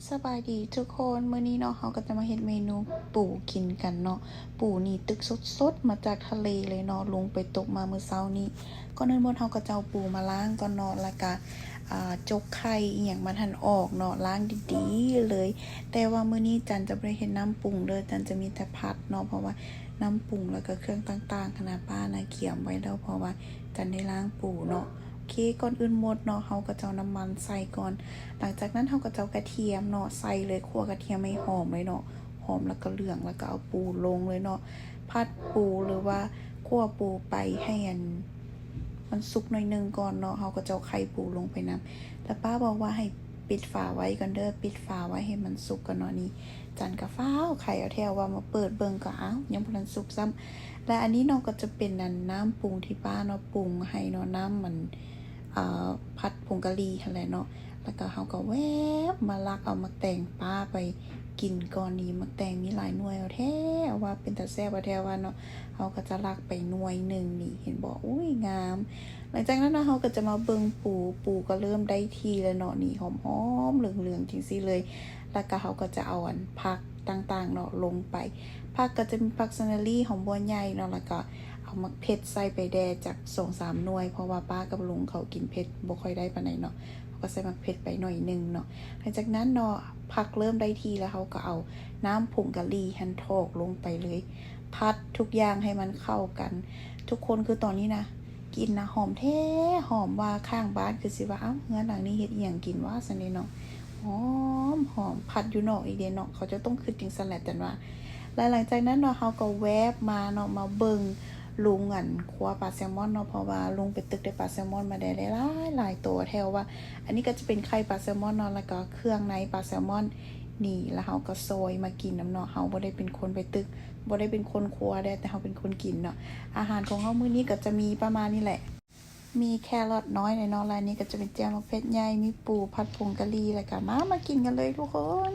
ສະບາຍດີທຸກຄົນ, ມື້ນີ້ເນາະ ເຮົາກໍຈະມາເຮັດເມນູປູກິນກັນເນາະ. ປູນີ້ຕຶກສົດໆ ມາຈາກທະເລເລີຍເນາະ, ລົງໄປຕົກມາມື້ເຊົ້ານີ້. ກ່ອນອື່ນໝົດເຮົາກໍຈະເອົາປູມາລ້າງກ່ອນເນາະ, ແລ້ວກະ ອາ ຈົກໄຂ່ອີ່ຫຍັງມັນຫັ້ນອອກເນາະ, ລ້າງດີໆເລີຍ. ແຕ່ວ່າມື້ນີ້ຈັນຈະບໍ່ໄດ້ເຮັດນ້ຳປຸງເດີ້, ຈັນຈະມີແຕ່ຜັດເນາະ, ເພາະວ່ານ້ຳປຸງແລ້ວກໍເຄື່ອງຕ່າງໆຫັ້ນນະ ປ້ານະກຽມໄວ້ແລ້ວ, ເພາະວ່າຈັນໄດ້ລ້າງປູເນາະ. ໂອເຄ ກ່ອນອື່ນໝົດເນາະ ເຮົາກໍຈະເອົານ້ຳມັນໃສ່ກ່ອນ. ຫຼັງຈາກນັ້ນເຮົາກໍຈະເອົາກະທຽມເນາະໃສ່ເລີຍ, ຂົ້ວກະທຽມໃຫ້ຫອມເລີຍເນາະ, ຫອມແລ້ວກໍເຫຼືອງ, ແລ້ວກໍເອົາປູລົງເລີຍເນາະ. ຜັດປູ ຫຼືວ່າຂົ້ວປູໄປໃຫ້ອັນ ມັນສຸກໜ້ອຍໜຶ່ງກ່ອນເນາະ, ເຮົາກໍຈະເອົາໄຂ່ປູລົງໄປນຳ. ແລ້ວປ້າບອກວ່າໃຫ້ປິດຝາໄວ້ກ່ອນເດີ້, ປິດຝາໄວ້ໃຫ້ມັນສຸກກ່ອນເນາະ. ນີ້ ຈັນກໍຟ້າວໄຂເອົາແທ້ວ່າ ມາເປີດເບິ່ງກໍ ອ້າວ ຍັງບໍ່ທັນສຸກຊ້ຳ. ແລະ ອັນນີ້ເນາະ ກໍຈະເປັນອັນນ້ຳປຸງທີ່ປ້າເນາະ ປຸງໃຫ້ເນາະ, ນ້ຳມັນ ເອີ ຜັດຜົງກະຫຼີ່ຫັ້ນແຫຼະເນາະ. ແລ້ວກໍເຮົາກໍແວບມາລັກເອົາໝາກແຕງປ້າໄປກິນກ່ອນ. ນີ້ໝາກແຕງມີຫຼາຍໜ່ວຍເອົາແທ້ວ່າ ເປັນຕາແຊບເອົາແທ້ວ່າເນາະ. ເຮົາກໍຈະລັກໄປໜ່ວຍໜຶ່ງນີ້ ເຫັນບໍ່? ອຸ້ຍ ງາມ. ຫຼັງຈາກນັ້ນເນາະ ເຮົາກໍຈະມາເບິ່ງປູ, ປູກໍເລີ່ມໄດ້ທີ່ແລ້ວເນາະ. ນີ້ ຫອມໆ ເຫຼືອງໆ ຈັ່ງຊີ້ເລີຍ. ແລ້ວກໍເຮົາກໍຈະເອົາອັນຜັກຕ່າງໆເນາະລົງໄປ. ຜັກກໍຈະມີຜັກເຊີນເນີຣີ ຫອມບົ່ວໃຫຍ່ເນາະ, ແລ້ວກໍເອົາໝາກເຜັດໃສ່ໄປແດ່ຈັກສອງສາມໜ່ວຍ ເພາະວ່າປ້າກັບລຸງເຂົາກິນເຜັດບໍ່ຄ່ອຍໄດ້ປານໃດເນາະ. ເຮົາກໍໃສ່ໝາກເຜັດໄປໜ້ອຍໜຶ່ງເນາະ. ຫຼັງຈາກນັ້ນເນາະ ຜັກເລີ່ມໄດ້ທີ່ແລ້ວ ເຮົາກໍເອົານ້ຳຜົງກະຫຼີ່ຫັ້ນຖອກລົງໄປເລີຍ. ຜັດທຸກຢ່າງໃຫ້ມັນເຂົ້າກັນ. ທຸກຄົນ ຄືຕອນນີ້ນະ ກິ່ນນະຫອມແທ້ຫອມວ່າ ຂ້າງບ້ານຄືຊິວ່າ ອ້າວ ເຮືອນຫຼັງນີ້ເຮັດອີ່ຫຍັງກິນວະ ຊັ້ນເດເນາະ. ຫອມໆ ຜັດຢູ່ນອກອີກເດເນາະ, ເຂົາເຈົ້າຕ້ອງຄິດຈັ່ງຊັ້ນແຫຼະ ຈັນວ່າ. ແລະ ຫຼັງຈາກນັ້ນເນາະ ເຮົາກໍແວບມາເນາະ ມາເບິ່ງລຸງ ອັນ ຄົວປາແຊລມອນເນາະ, ເພາະວ່າລຸງໄປຕຶກໄດ້ປາແຊລມອນມາໄດ້ຫຼາຍໆໂຕແທ້ວ່າ. ອັນນີ້ກໍຈະເປັນໄຂ່ປາແຊລມອນເນາະ, ແລ້ວກໍເຄື່ອງໃນປາແຊລມອນນີ້, ແລ້ວເຮົາກໍຊອຍມາກິນນຳເນາະ. ເຮົາບໍ່ໄດ້ເປັນຄົນໄປຕຶກ, ບໍ່ໄດ້ເປັນຄົນຄົວເດ້, ແຕ່ເຮົາເປັນຄົນກິນເນາະ. ອາຫານຂອງເຮົາມື້ນີ້ກໍຈະມີປະມານນີ້ແຫຼະ. ມີແຄຣອດນ້ອຍແນ່ເນາະ, ແລະ ອັນນີ້ກໍຈະເປັນແຈ່ວໝາກເຜັດໃຫຍ່, ມີປູ ຜັດຜົງກະຫຼີ່, ແລ້ວກໍມາ ມາກິນກັນເລີຍທຸກຄົນ.